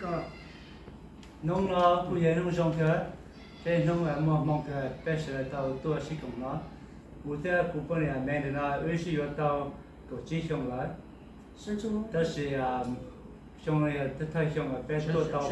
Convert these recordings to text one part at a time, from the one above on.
Hnub no kuj yog hnub zoo kawg, peb hnub muaj hmoo kawg peb sawv daws tau tuaj sib koom no. Kuv thiab kuv poj niam Amanda no wb sib yuav tau kaum tsib xyoo lawm, tab sis xyoo no yog thawj xyoo uas peb tuaj tau qaum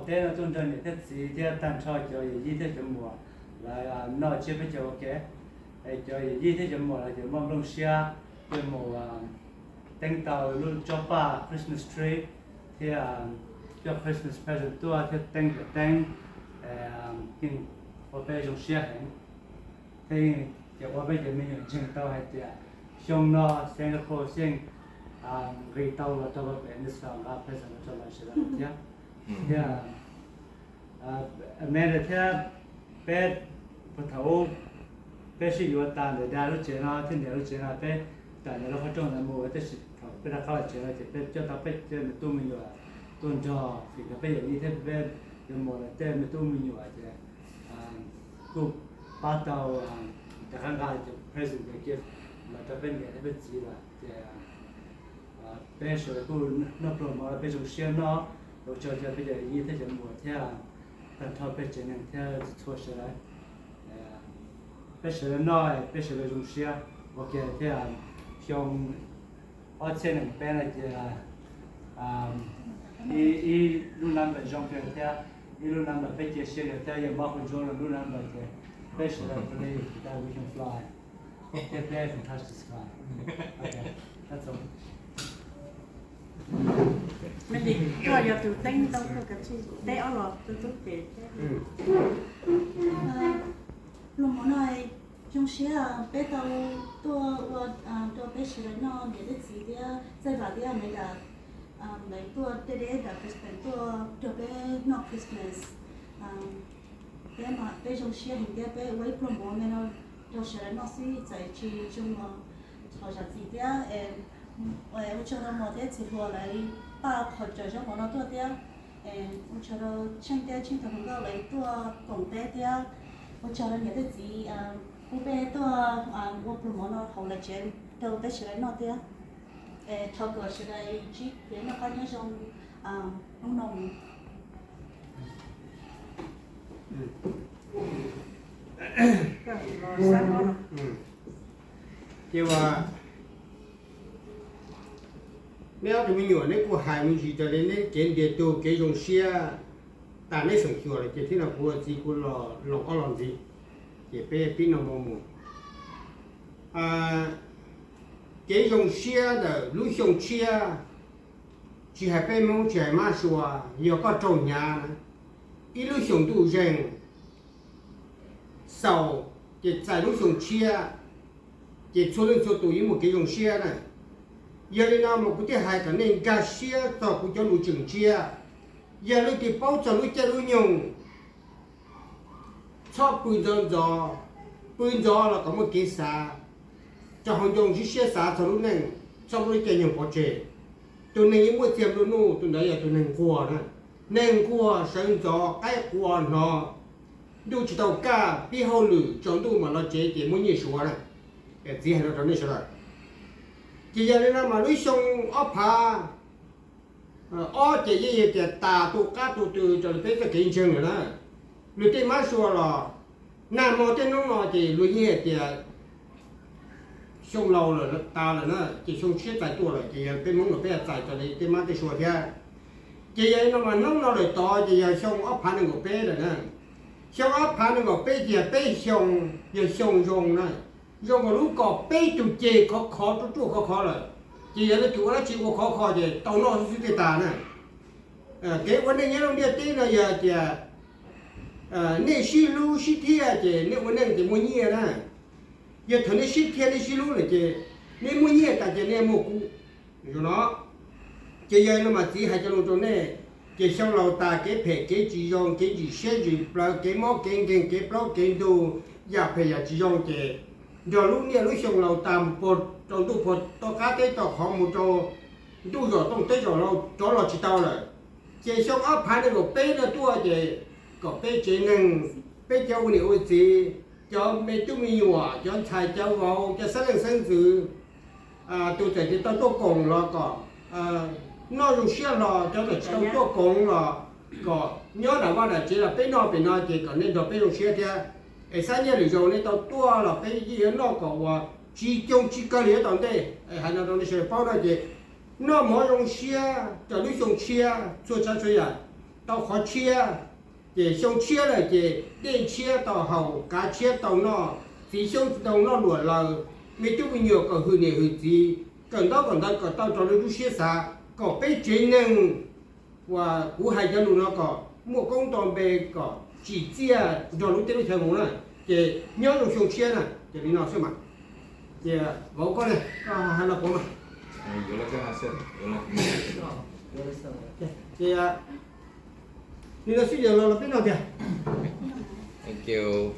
teb no tuaj nrog niam thiab txiv thiab tag nrho cov yawm yij thiab cov muam lawv noj tsiab peb cov ua ke. Cov yawm yij thiab cov muam lawv ces muaj nplooj siab tuaj mus teeb tau lub tsob paj Christmas tree thiab coj Christmas present tuaj thiab teeb cov teeb, yeej ua peb zoo siab heev. Thiab yeej ua peb cov me nyuam ntseeg tau hais tias xyoo no Santa Claus yeej nqis tau los rau peb, nqa present los rau lawv sawv daws thiab. Thiab Amanda thiab peb, puag thaum peb sib yuav tas ntawm dad lub tsev no thiab niam lub tsev no, peb tawm ntawm lub qhov rooj ntawd mus, tab sis thaum peb rov qab los tsev no ces peb coj tau peb tej me tub me nyuam tuaj nrog, vim rau peb yawm yij thiab peb cov muam lawv tej me tub me nyuam ces kuj pab tau rov qab nqa cov present cov gift los rau peb niam thiab peb txiv lawm ces peb sawv daws kuj noj pluag mov los peb zoo siab noj, ua tsaug rau peb cov yawm yij thiab cov muam thiab tag nrho peb tsev neeg thiab txhua sawv daws. Peb sawv daws noj peb sawv daws zoo siab ua ke thiab. Xyoo ob txhiab nees peb no ces ib lub number zoo kawg thiab, ib lub number peb cia siab kawg thiab, yog mob control lub number ces peb sawv daws pw li, that we can fly. Thiab peb can touch the sky. Ok, that's all. Me ntsis koj yog tus teeb tau koj kav tsij teb ob los tus tub ces. Pluag mov no zoo siab peb tau tuaj ua rau peb sawv daws noj, niam thiab txiv thiab Txawj Vam thiab Amanda lawv tuaj deb deb nram Brisbane tuaj nrog peb noj Christmas. Peb, peb zoo siab heev thiab peb ua ib pluag mov me no rau sawv daws noj xwb, txawm tsis zoo los thov zam txim thiab. Ua tsaug rau muam thiab txiv hluas lawv pab qhov cawm zaub mov no tuaj thiab. Ua tsaug rau Tsheej thiab Tsheej Thas Hluas Nkauj lawv tuaj koom peb thiab. Ua tsaug rau niam thiab txiv pub peb tuaj ua pluag mov no hauv lawv tsev rau peb sawv daws noj thiab. Thov kom sawv daws sib kev noj qab nyob zoo hnub no mus. Ces neb ob tug me nyuam neb kuj hais me ntsis raws li neb kev ntiag tug kev zoo siab tas neb xeem xyuas lawm ces thiab no kuv ua txiv kuv los ob los ntxiv, ces peb pib no mus mus. Kev zoo siab ntawm lub xyoo tshiab, tsis hais peb Hmoob tsis hais mab sua, yog koj raug hnyav na, ib lub xyoos ntuj zeeg xaus, ces txais lub xyoo tshiab, ces txhua leej txhua tus yeej muaj kev zoo siab na. Yog li no mas kuv thiaj hais kom nej nkag siab txog kuv cov lus tseem tshiab. Yog leej twg paub txog lub caij lub nyoog, txhob pw ntxov ntxov, pw ntxov los kom muaj kev xav, rau hauv ncoo siab xav txog lub neej, txhob muab lub caij nyoog pov tseg. Tus neeg yeej muaj txiag nplua nuj, tus ntawd yog tus neeg nquag na. Neeg nquag sawv ntxov qaib qua hnov, ntuj tsis tau kaj pib hauj lwm tsaus ntuj mam los tsev ces muaj nyiaj suav na. Txiv hais no rau nej sawv daws. Ces yog li no mas lub xyoo ob phav ob ces yeej yog tias tas tu qab tu tw raws li peb txoj kev ntseeg lawm na. Luag tej mab sua los nag hmo tej hnub no ces luag yeej hais tias xyoo laus lawm tas lawm na, ces xyoo tshiab txais tuaj lawm ces yog peb Hmoob los peb txais raws li tej mab tej sua thiab. Ces yog li no mas hnub no lawm tod ces yog xyoo ob phav nees nkaum peb lawm na. Xyoo ob phav nees nkaum peb ces yog peb xyoo, yog xyoo zoo na. Zoo nkaus lub kom peb tug ceg khov khov ruaj ruaj khov khov lawm, ces yog leej twg ua dab tsi ua khov kho ces tau noj xwb xwb thiaj tas na. Kev ua neej nyob rau ntiaj teb no yog tias nej sib hlub sib thiaj ces nej ua neej ces muaj nyiaj na. Yog thaum nej sib thiaj nej sib hlub lawm ces nej muaj nyiaj tas ces nej muaj kub. Zoo no, ces yog li no mas txiv hais cov lus rau nej, ces xyoo laus tas kev phem kev tsis zoo kev ntsim siab ntsim plawv kev mob kev nkeeg kev plaub kev ntug, yam phem yam tsis zoo ces nrog lub niaj lub xyoo laus tas mus puag rau ntuj puag tom qab teb tom qhov mus rau ntuj zos tooj teb zos hlau rov los tsis tau lawm. Ces xyoo ob phav nees nkaum peb no tuaj ces kom peb tsev neeg, peb cov ua niam ua txiv, cov me tub me nyuam, cov ntxhais cov vauv, cov xeeb leej xeeb ntxwv, tus txawm tias tau tuaj koom los kom noj zoo siab hlo, cov uas tsis tau tuaj koom los kom nyob nram vaj nram tsev los peb noj pem no ces kom nej nrog peb zoo siab thiab. Es xav nyiaj lwm zaus nej tau tuaj los peb yeej yuav noj kom uas tsis coob tsis kawg li yav tom ntej. Hais no rau nej sawv daws paub no ces noj mov zoo siab, raws lub xyoo tshiab txhua tsav txhua yam tau qhov tshiab. Ces xyoo tshiab lawm ces dej ntshiab tau haus, kav tshiab tau noj, txiv xyoob tau noj luam laws, me tub me nyuam kom hwm niam hwm txiv, kawm ntaub kawm ntawv kom tau raws li lub siab xav, kom peb tsev neeg uas kuv hais cov lus no kom muaj koob nto npe, kom tsim txiaj nrog lub teb lub chaw mus na. Ces nyob zoo xyoo tshiab na, ces li no xwb mas. Ces vauv koj ne, koj hais los puav mas. Ces li no xwb, yog los los peb noj tiag. Thank you.